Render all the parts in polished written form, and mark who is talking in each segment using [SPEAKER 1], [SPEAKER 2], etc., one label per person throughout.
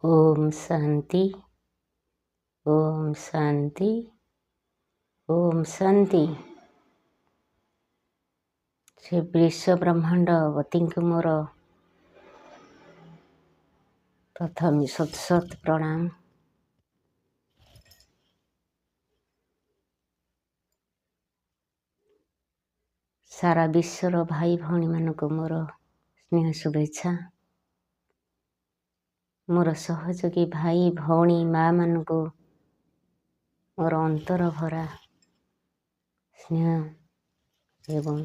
[SPEAKER 1] ଓମ୍ ଶାନ୍ତି, ଓମ୍ ଶାନ୍ତି, ଓମ୍ ଶାନ୍ତି। ସେ ବିଶ୍ୱ ବ୍ରହ୍ମାଣ୍ଡପତିଙ୍କୁ ମୋର ପ୍ରଥମେ ଶତ ଶତ ପ୍ରଣାମ। ସାରା ବିଶ୍ୱର ଭାଇ ଭଉଣୀମାନଙ୍କୁ ମୋର ସ୍ନେହ ଶୁଭେଚ୍ଛା। ମୋର ସହଯୋଗୀ ଭାଇ ଭଉଣୀ ମା ମାନଙ୍କୁ ମୋର ଅନ୍ତର ଭରା ସ୍ନେହ ଏବଂ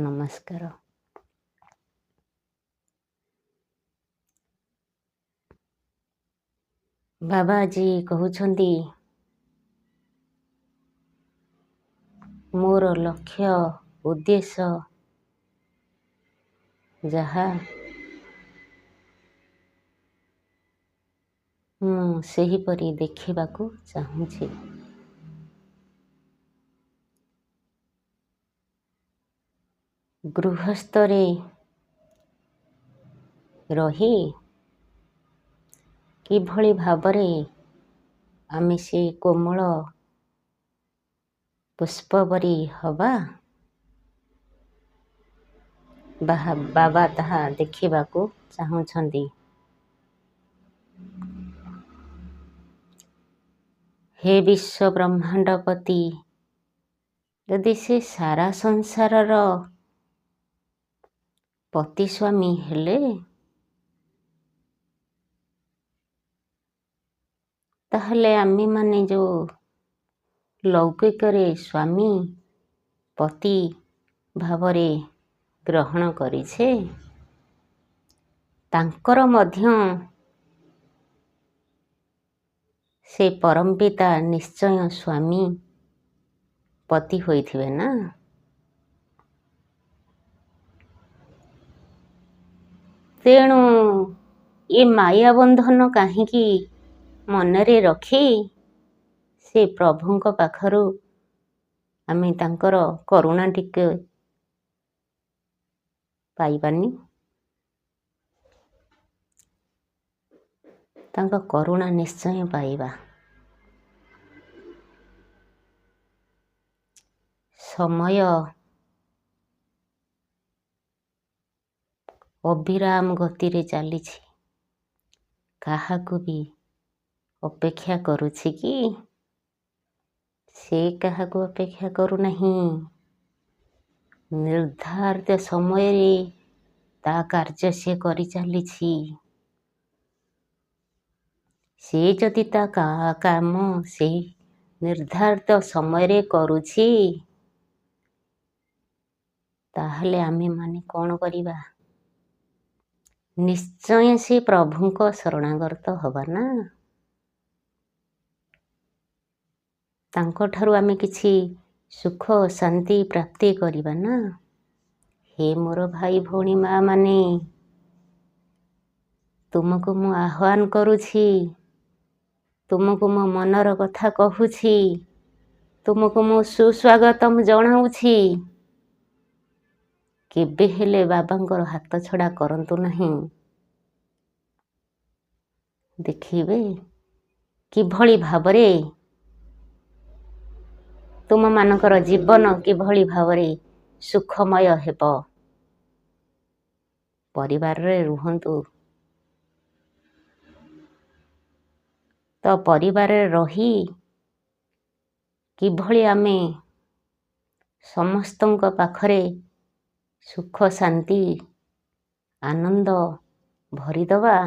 [SPEAKER 1] ନମସ୍କାର। ବାବା ଆଜି କହୁଛନ୍ତି, ମୋର ଲକ୍ଷ୍ୟ ଉଦ୍ଦେଶ୍ୟ ଯାହା, ମୁଁ ସେହିପରି ଦେଖିବାକୁ ଚାହୁଁଛି। ଗୃହସ୍ଥରେ ରହି କିଭଳି ଭାବରେ ଆମେ ସେ କୋମଳ ପୁଷ୍ପ ପରି ହବା, ବାବା ତାହା ଦେଖିବାକୁ ଚାହୁଁଛନ୍ତି। ହେ ବିଶ୍ୱ ବ୍ରହ୍ମାଣ୍ଡପତି, ଯଦି ସେ ସାରା ସଂସାରର ପତି ସ୍ୱାମୀ ହେଲେ, ତାହେଲେ ଆମେମାନେ ଯେଉଁ ଲୌକିକରେ ସ୍ୱାମୀ ପତି ଭାବରେ ଗ୍ରହଣ କରିଛେ, ତାଙ୍କର ମଧ୍ୟ ସେ ପରମପିତା ନିଶ୍ଚୟ ସ୍ୱାମୀ ପତି ହୋଇଥିବେ ନା? ତେଣୁ ଏ ମାୟା ବନ୍ଧନ କାହିଁକି ମନରେ ରଖି ସେ ପ୍ରଭୁଙ୍କ ପାଖରୁ ଆମେ ତାଙ୍କର କରୁଣା ଟିକେ ପାଇବାନି? ତାଙ୍କ କରୁଣା ନିଶ୍ଚୟ ପାଇବା। ସମୟ ଅବିରାମ ଗତିରେ ଚାଲିଛି, କାହାକୁ ବି ଅପେକ୍ଷା କରୁଛି କି? ସେ କାହାକୁ ଅପେକ୍ଷା କରୁନାହିଁ। ନିର୍ଦ୍ଧାରିତ ସମୟରେ ତା କାର୍ଯ୍ୟ ସେ କରିଚାଲିଛି। ସେ ଯଦି ତା କାମ ସେଇ ନିର୍ଦ୍ଧାରିତ ସମୟରେ କରୁଛି, ତାହେଲେ ଆମେମାନେ କ'ଣ କରିବା? ନିଶ୍ଚୟ ସେ ପ୍ରଭୁଙ୍କ ଶରଣାଗତ ହବା ନା? ତାଙ୍କଠାରୁ ଆମେ କିଛି ସୁଖ ଶାନ୍ତି ପ୍ରାପ୍ତି କରିବା ନା? ହେ ମୋର ଭାଇ ଭଉଣୀ ମା ମାନେ, ତୁମକୁ ମୁଁ ଆହ୍ୱାନ କରୁଛି, ତୁମକୁ ମୋ ମନର କଥା କହୁଛି, ତୁମକୁ ମୁଁ ସୁସ୍ୱାଗତମ ଜଣାଉଛି। କେବେ ହେଲେ ବାବାଙ୍କର ହାତ ଛଡ଼ା କରନ୍ତୁ ନାହିଁ। ଦେଖିବେ କିଭଳି ଭାବରେ ତୁମମାନଙ୍କର ଜୀବନ କିଭଳି ଭାବରେ ସୁଖମୟ ହେବ। ପରିବାରରେ ରୁହନ୍ତୁ ତ ପରିବାରରେ ରହି କିଭଳି ଆମେ ସମସ୍ତଙ୍କ ପାଖରେ ସୁଖ ଶାନ୍ତି ଆନନ୍ଦ ଭରିଦେବା,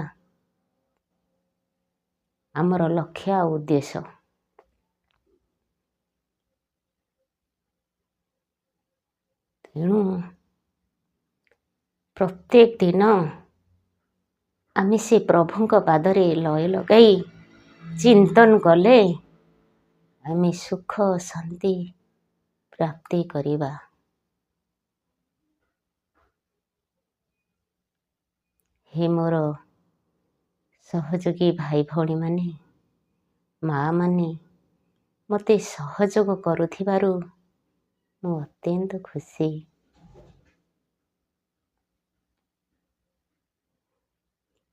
[SPEAKER 1] ଆମର ଲକ୍ଷ୍ୟ ଆଉ ଉଦ୍ଦେଶ୍ୟ। ତେଣୁ ପ୍ରତ୍ୟେକ ଦିନ ଆମେ ସେ ପ୍ରଭୁଙ୍କ ପାଦରେ ଲୟ ଲଗାଇ ଚିନ୍ତନ କଲେ ଆମେ ସୁଖ ଶାନ୍ତି ପ୍ରାପ୍ତି କରିବା। ହେ ମୋର ସହଯୋଗୀ ଭାଇ ଭଉଣୀମାନେ, ମା ମାନେ, ମୋତେ ସହଯୋଗ କରୁଥିବାରୁ ମୁଁ ଅତ୍ୟନ୍ତ ଖୁସି।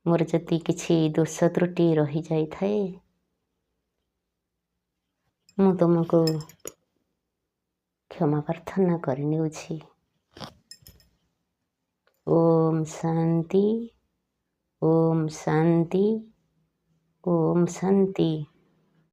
[SPEAKER 1] ମୋର ଯଦି କିଛି ଦୋଷ ତ୍ରୁଟି ରହିଯାଇଥାଏ, ମୁଁ ତୁମକୁ କ୍ଷମା ପ୍ରାର୍ଥନା କରିନେଉଛି। ଓମ୍ ଶାନ୍ତି, ଓମ୍ ଶାନ୍ତି, ଓମ୍ ଶାନ୍ତି।